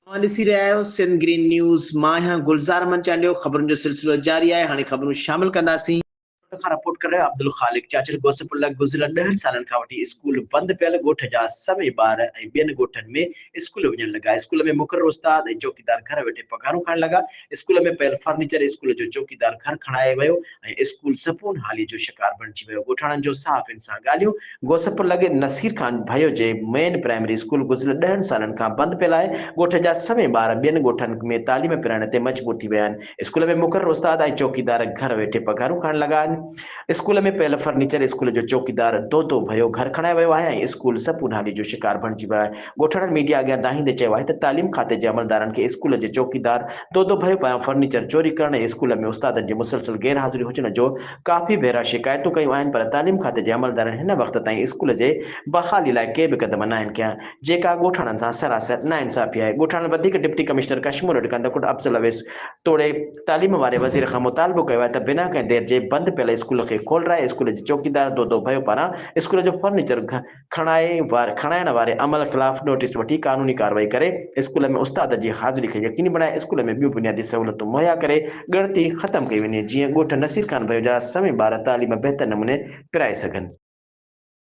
اوهان ڏسي رهيا آهيو سنڌ گرين نيوز، مان آهيان گلزار احمد چانڊيو، خبرن جو سلسلو جاري آهي، هاڻي خبرون شامل ڪنداسين. ڳوٺ کان رپورٽ ڪري رهيو عبدالخالق چاچڙ غوثپور لڳ گذريل ڏهن سالن کان وٺي اسڪول بند پيل ڳوٺ جا سوين ٻار ۽ ٻين ڳوٺن ۾ اسڪول وڃڻ لڳا اسڪول ۾ مقرر استاد ۽ چوڪيدار گهر ويٺي پگهارون کائڻ لڳا اسڪول ۾ پيل فرنيچر اسڪول جو چوڪيدار گهر کڻائي ويو ۽ اسڪول زبون حالي جو شڪار بڻجي ويو ڳوٺاڻن جو صحافين سان ڳالهيون غوثپور لڳ نصير خان ڀيو جي مين پرائمري اسڪول گذريل ڏهن سالن کان بند پيل آهي، ڳوٺ جا سوين ٻار ٻين ڳوٺن ۾ تعليم پرائڻ تي مجبور ٿي ويا آهن، اسڪول ۾ مقرر استاد ۽ چوڪيدار گهر ويٺي پگهارون کائڻ لڳا آهن، اسڪول ۾ پيل فرنيچر اسڪول جو چوڪيدار دودو ڀيو گهر کڻائي ويو آهي ۽ اسڪول زبون حالي جو شڪار بڻجي ويو آهي، ڳوٺاڻن ميڊيا اڳيان دانهيندي چيو آهي ته تعليم کاتي جي عملدارن کي اسڪول جي چوڪيدار دودو ڀيو پاران فرنيچر چوري ڪرڻ ۽ اسڪول ۾ استادن جي مسلسل غير حاضري هجڻ جو ڪافي ڀيرا شڪايتون ڪيون آهن پر تعليم کاتي جي عملدارن هن وقت تائين اسڪول جي بحالي لاء ڪي به قدم ناهن کنيا جيڪا ڳوٺاڻن سان سراسر ناانصافي آهي ڳوٺاڻن وڌيڪ deputy commissioner Kashmore road Kandhkot Afzal Awais توڙي تعليم واري وزير کان مطالبو ڪيو آهي ته بنا ڪنهن دير جي بند پيل اسڪول کي کولرائي اسڪول جي چوڪيدار دودو ڀيو پاران اسڪول جو فرنيچر کڻائي کڻائڻ واري عمل خلاف نوٽيس وٺي قانوني ڪارروائي ڪري اسڪول ۾ استاد جي حاضري کي يقيني بڻائي اسڪول ۾ ٻيون بنيادي سهولتون مهيا ڪري ڳڻتي ختم ڪئي وڃي جيئن ڳوٺ نصير خان ڀيو جا سوين ٻار تعليم بهتر نموني پرائي سگهن.